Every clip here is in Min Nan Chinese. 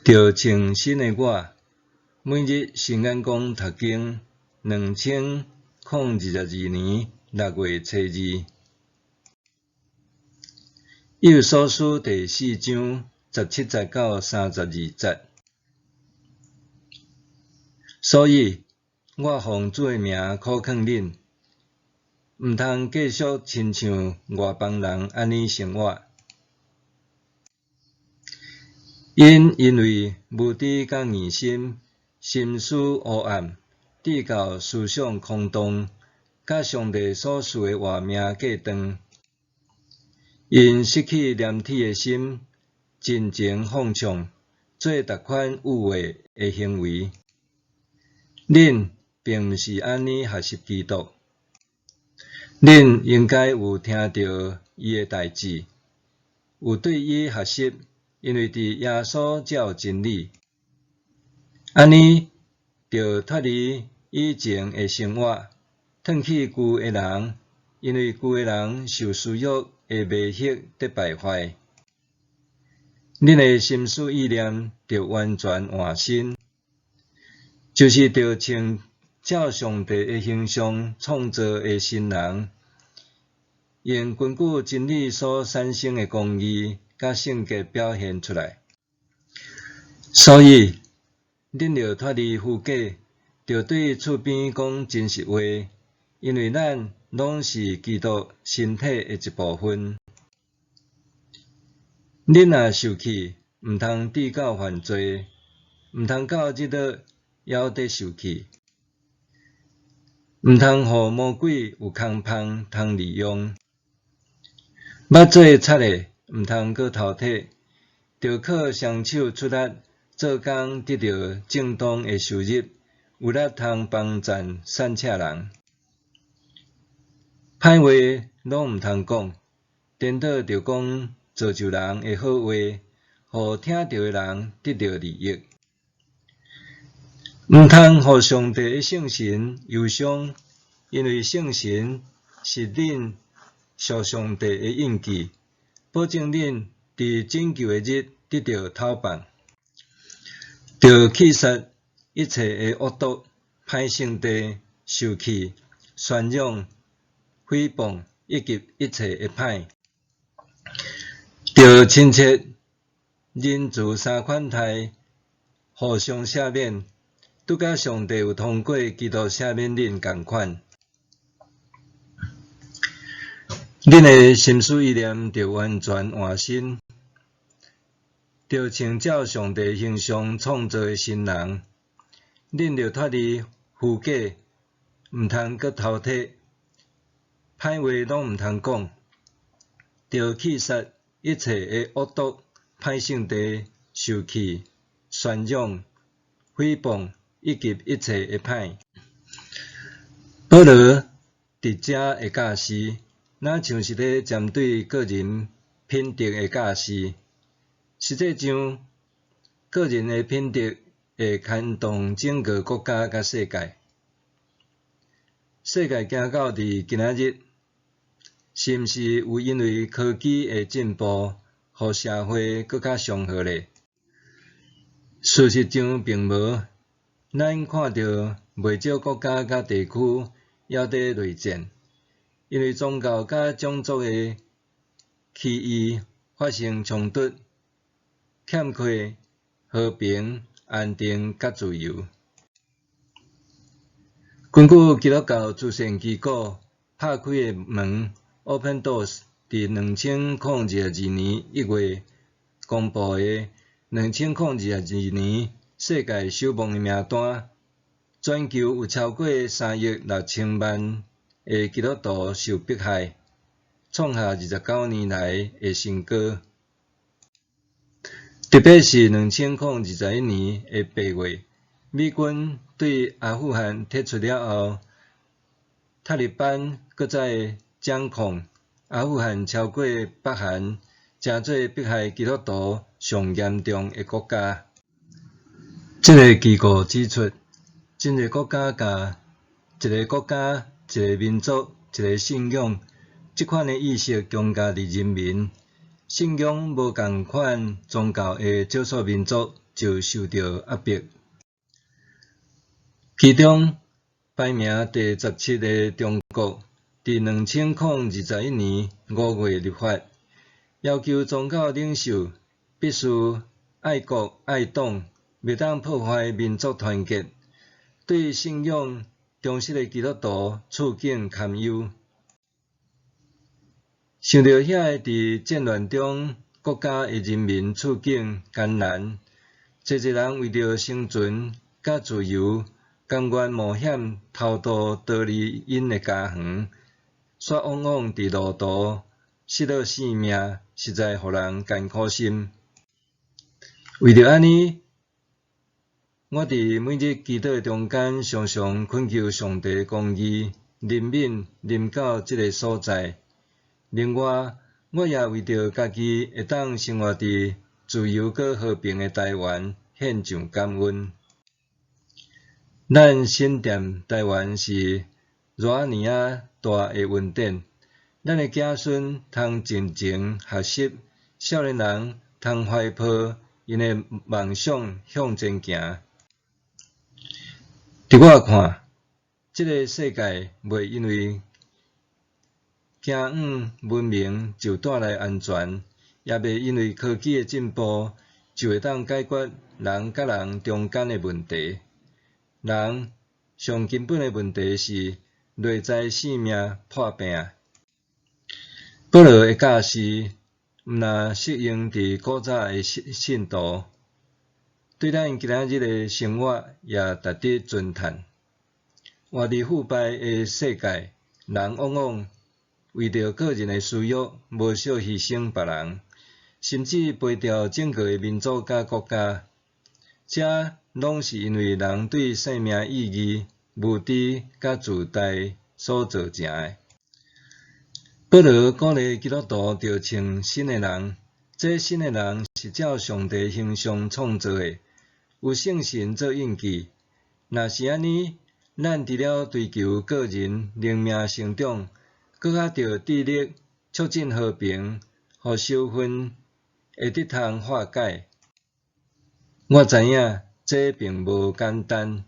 著穿新的我，每日新眼光讀經，2022年6月初二。以弗所書第四章十七節到三十二節。所以，我奉主的名苦勸恁，毋通繼續親像外邦人按呢生活。𪜶因為無知佮硬心，心思烏暗，直到思想空洞，佮上帝所賜的活命隔斷。𪜶失去廉恥的心，盡情放暢，做逐款污穢的行為。恁並毋是按呢學習基督，恁應該有聽著伊的代誌，有對伊學習，因為佇耶穌才有真理。按呢，著脫離以前的生活，褪去舊的人，因為舊的人受私欲的迷惑得敗壞。恁的心思意念著完全換新，就是著穿照上帝的形象創造的新人，用根據真理所產生的公義佮聖潔表現出來。所以，恁著脫離虛假，著對厝邊講真實話，因為咱攏是基督身體的一部分。恁若受氣，毋通致到犯罪，毋通到日落猶佇受氣，毋通予魔鬼有空縫通利用。捌做賊的，毋通閣偷提，著靠雙手出力做工，得著正當的收入，有力通幫贊散赤人。歹話攏毋通講，顛倒著講造就人的好話，予聽著的人得著利益。毋通予上帝的聖神憂傷，因為聖神是恁屬上帝的印記，保證恁佇拯救的日得著討放。著棄殺一切的惡毒、歹性地、受氣、宣揚、誹謗以及一切的歹。著親切、仁慈三款態，互相赦免，拄佮上帝有通過基督赦免恁仝款。恁的心思意念著完全換新，著穿照上帝形象創造的新人。恁著脫離虛假，毋通閣偷提，歹話攏毋通講，著棄殺一切的惡毒、歹性地、受氣、宣揚、誹謗以及一切的歹。保羅佇遮的教示，若像是咧針對個人品德的教示。實際上，個人的品德會牽動整個國家佮世界。世界行到佇今仔日，是毋是有因為科技的進步，予社會閣較祥和咧？事實上並無。咱看著袂少國家佮地區猶佇內戰，因為宗教佮種族的歧異發生衝突，欠缺和平、安定佮自由。根據基督教慈善機構拍開的門（Open Doors）佇2022年1月公布的2022年世界守望的名單，全球有超過3億6千萬的基督徒受迫害，創下29年來的新高。特別是2021年的8月，美軍對阿富汗撤出了後，塔利班閣再掌控阿富汗超過北韓，成做迫害基督徒上嚴重的國家。這个機構指出，真濟國家共一个國家、一个民族、一个信仰，這款的意識強加佇人民，信仰無仝款宗教的少數民族就受著壓迫。其中排名第17的中國，佇2021年5月立法，要求宗教領袖必須愛國愛黨，袂當破壞民族團結，對信仰忠實的基督徒處境堪憂。想著遐个佇戰亂中國家的人民處境艱難，濟濟人為著生存佮自由，甘願冒險偷渡逃離𪜶的家園，煞往往佇路途失落性命，實在予人艱苦心。為著按呢，我佇每日祈禱的中間，常常懇求上帝公義、憐憫臨到這个所在。另外，我也為著家己會當生活佇自由閣和平的台灣，獻上感恩。咱新店台灣是偌爾仔大的恩典，咱的子孫通盡情學習，少年人通懷抱𪜶的夢想向前行。佇我看，這个世界袂因為行向文明就帶來安全，也袂因為科技的進步就會當解決人佮人中間的問題。人上根本的問題是內在性命破病。保羅的教示，毋但適用佇古早的信徒，對咱今仔日的生活也值得尊嘆。活佇腐敗的世界，人往往為著個人的私欲，無惜犧牲別人，甚至賠掉整個的民族佮國家。這攏是因為人對生命意義無知佮自大所造成的。保羅鼓勵基督徒著穿新的人，這新的人是照上帝形象創造的，有聖神做印記。若是按呢，咱除了追求個人靈命成長，閣較著致力促進和平，予仇恨會得通化解。我知影這並無簡單，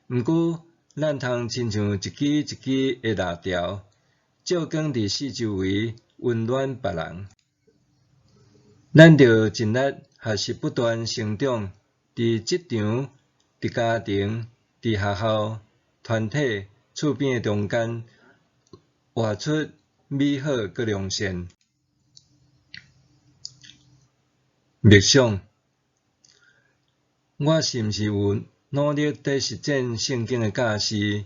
毋過咱通親像一支一支的蠟燭，照光佇四周圍，溫暖別人。咱著盡力學習不斷成長，佇職場、佇家庭、佇學校、團體、厝邊的中間，活出美好閣良善。默想，我是毋是有努力佇實踐聖經的教示，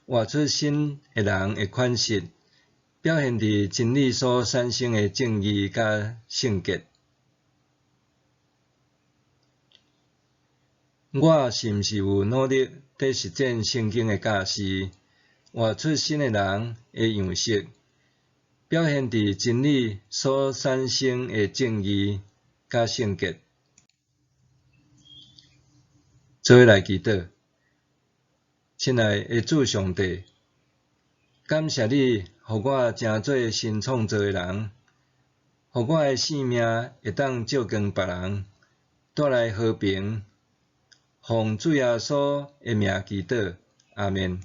活出新的人的款式，表現佇真理所產生的正義佮聖潔？我是毋是有努力佇實踐聖經的教示，活出新的人的樣式，表現佇真理所產生的正義佮聖潔？做伙來祈禱，親愛的主上帝，感謝你，予我成做新創造的人，予我的生命會當照光別人，帶來和平。奉主耶穌的名祈禱，阿們。